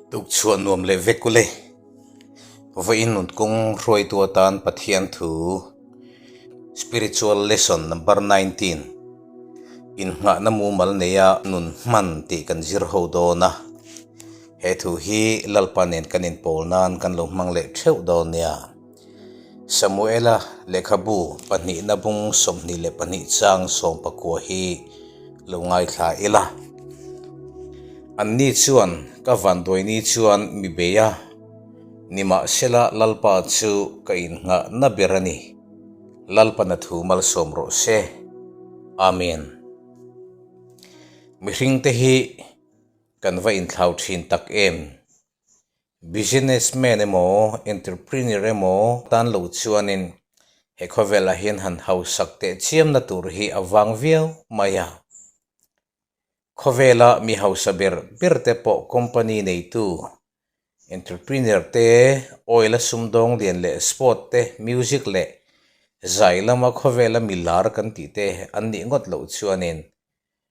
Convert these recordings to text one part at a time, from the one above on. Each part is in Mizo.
Tukchhuah nuam leh vek ule. Vawiin nun kawng hruaitu atan Pathian thu Spiritual Lesson Number 19 Innghahna mumal neia nun hman tih kan zir ho dawn a. He thu hi Lalpa nen kan inpawl nan kan lo hmang leh theuh dawn nia. Samuela lehkhabu pahnihna bung 22 chang 19 hi lo ngaithla ila. Anni chuan ka vanduaini chuan mi bei a, nimahsela Lalpa chu ka innghahna ber a ni. Lalpana thu malsawm rawh se. Amen. Mihringte hi kan va inthlau thin tak em? Businessman emaw, entrepreneur emaw tan lo chuanin he khawvelah hian han hausak teh chiamna tur hi a vang viau mai a. Khawvela mi hausa ber ber te pawh company neitu, entrepreneur te, oil a sumdawng lian leh sport te, music leh zai lama khawvela mi lar kan tih te an nih ngawt loh chuanin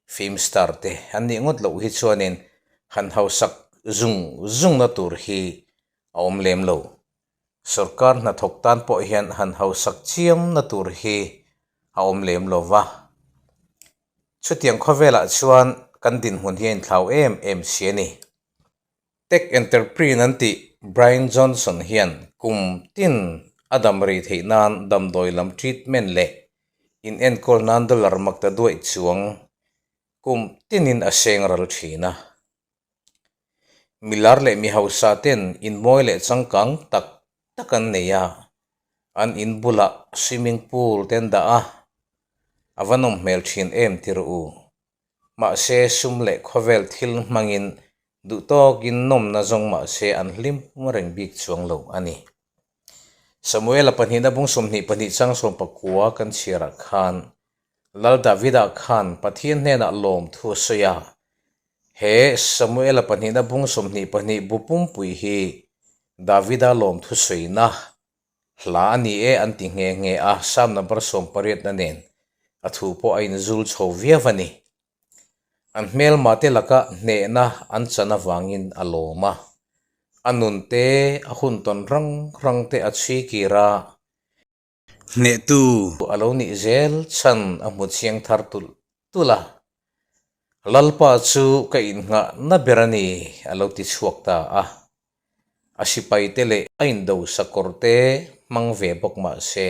Film star te an nih ngawt loh hi chuanin han hausak zung zungna tur hi a awm lem lo. Sorkar hnathawk tan pawh hian han hausak chiamna tur hi a awm lem lo va. Chutiang khawvelah chuan kan dinhmun hi a inthlau em em si a ni. Tech entrepreneur an tih Bryan Johnson hian kum tin a dam rei theih nan damdawi lam treatment leh inenkawl nan dollar makta duaih chuang kum tinin a seng ral thin a. Milar leh mi hausa ten inmawi leh changkang tak tak an nei a, an in bulah swimming pool te an dah a, a va nawm hmel thin em ti rawh u. Mahse sum leh khawvel thil hmangin duh tawkin nawmna zawng mahse an hlim reng bik chuang lo a ni. Samuela pahnihna bung 22 chang 19 kan chhiarah khan Lal Davida khan Pathian hnenah lawmthu a sawi a, he Samuela pahnihna bung 22 bu pumpui hi Davida lawmthu sawina Hla a ni e an ti nghe nghe a, Psalm number 18 na nen a thu pawh a inzul chho viau a ni. An hmelma te laka hnehna an chan avangin a lawm a, a nun te, a hun tawn rang rang te a chhui kir a, hnehtu a lo nih zel chhan a hmu chiang thar tulh tulh a, Lalpa chu ka innghah na ber a ni a lo ti chhuak ta a. A sipaite leh a indo sakawr te hmang ve bawk mah se,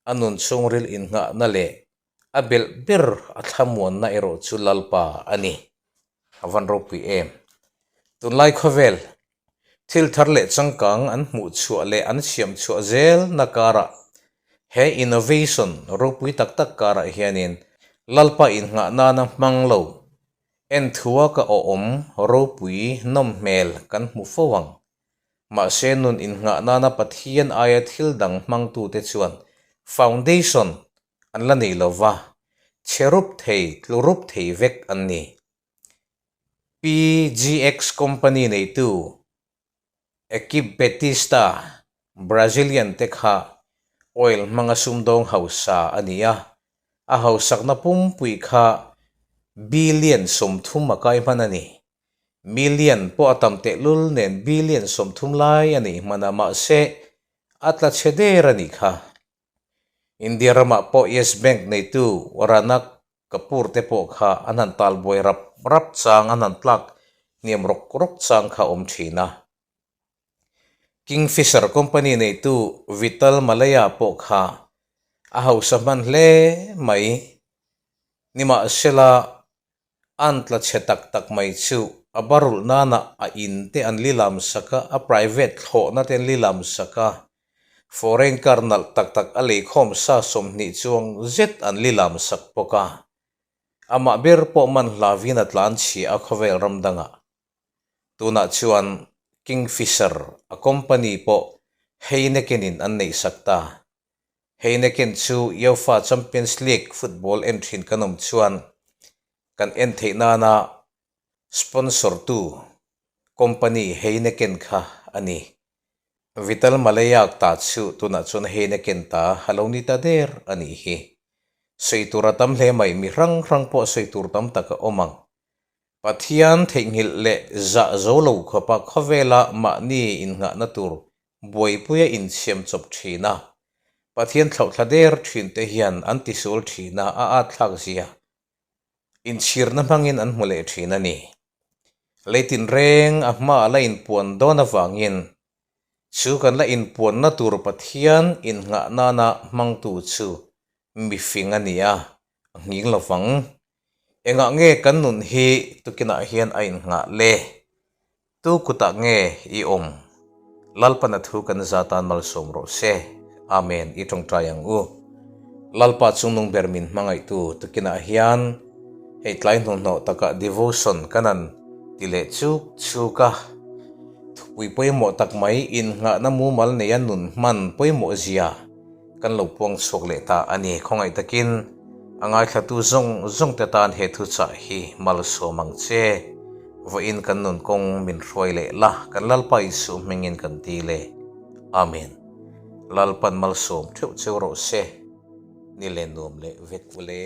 a nun chhungril innghahna leh a belh ber a thlamuanna erawh chu Lalpa a ni. A van ropui em! Tunlai khawvel thil thar leh changkang an hmuh chhuah leh an siam chhuah zelna karah he innovation ropui tak tak karah hianin Lalpa innghah nana hmang lo Enthua ka awm ropui nawm hmel kan hmu fo ang. Mahse nun innghah nana Pathian aia thil dang hmangtute chuan foundation an la nei lo va, chhe rup thei, tlu rup thei vek an ni. PGX company neitu Equipe Batista, Brazilian te kha oil hmanga sumdawng hausa a ni a, a hausakna pumpui kha billion 30 a kai hman a ni. Million pawh a tam tehlul nen billion 30 lai a neih hman a, mahse a tla chhe der a nih kha. India ramah pawh Yes Bank neitu Rana Kapoor te pawh kha an han tal buai rap rap chang, an han tlak hniam rawk rawk chang kha a awm thin a. Kingfisher company neitu Vital Mallya pawh kha a hausa hman hle mai. Nimahsela, an tla chhe tak tak mai chu a barulh nana a in te an li lam sak a, a private thlawhna te an li lam sak a, Foreign car nalh tak tak a leikhawm sa 20 chuang zet an li lam sak bawk a. Amah ber pawh man hlavin a tlan chhia a khawvel ram dangah. Tunah chuan Kingfisher a company pawh Heineken in an neih sak ta. Heineken chu UEFA Champions League football en thin kan awm chuan kan en theih nana sponsor tu company Heineken kha a ni. Vital Mallya ta chu tunah chuan Heineken ta a lo ni ta der a nih hi. Sawi tur a tam hle mai, mi hrang hrang pawh sawi tur tam tak a awm ang. Pathian theihnghilh leh zah zo lo khawpa khawvela mahni innghahna tur buaipuia insiam chawp thin a, Pathian thlauhthla der thin te hian an tisual thin a, a atthlak zia inchhirna hmangin an hmu leh thin a ni. Lei tinreng a hmaah la inpuan dawn avangin chu kan la inpuanna tur Pathian innghah nana hmangtu chu mifing a ni a, a nghing lovang. Engah nge kan nun hi tukinah hian a innghah le? Tu kutah nge i awm? Lalpan a thu kan za tan malsawm rawh se. Amen. I tawngtai ang u. Lalpa chungnung ber min hmangaihtu tukinah hian hei tlai hnuhnawh takah devotion kan han ti leh chuk chuk a. Thupui pawimawh tak mai innghahna mumal neia nun hman pawimawh zia kan lo puang chhuak leh ta a ni. Khawngaih takin a ngaithlatu zawng zawng te tan he thuchah hi malsawm ang che. Vawiin kan nun kawng min hruai leh la, kan Lalpa Isuh hmingin kan ti le. Amen. Lalpan malsawm theuh cheu rawh se. Ni len nuam leh vek ule.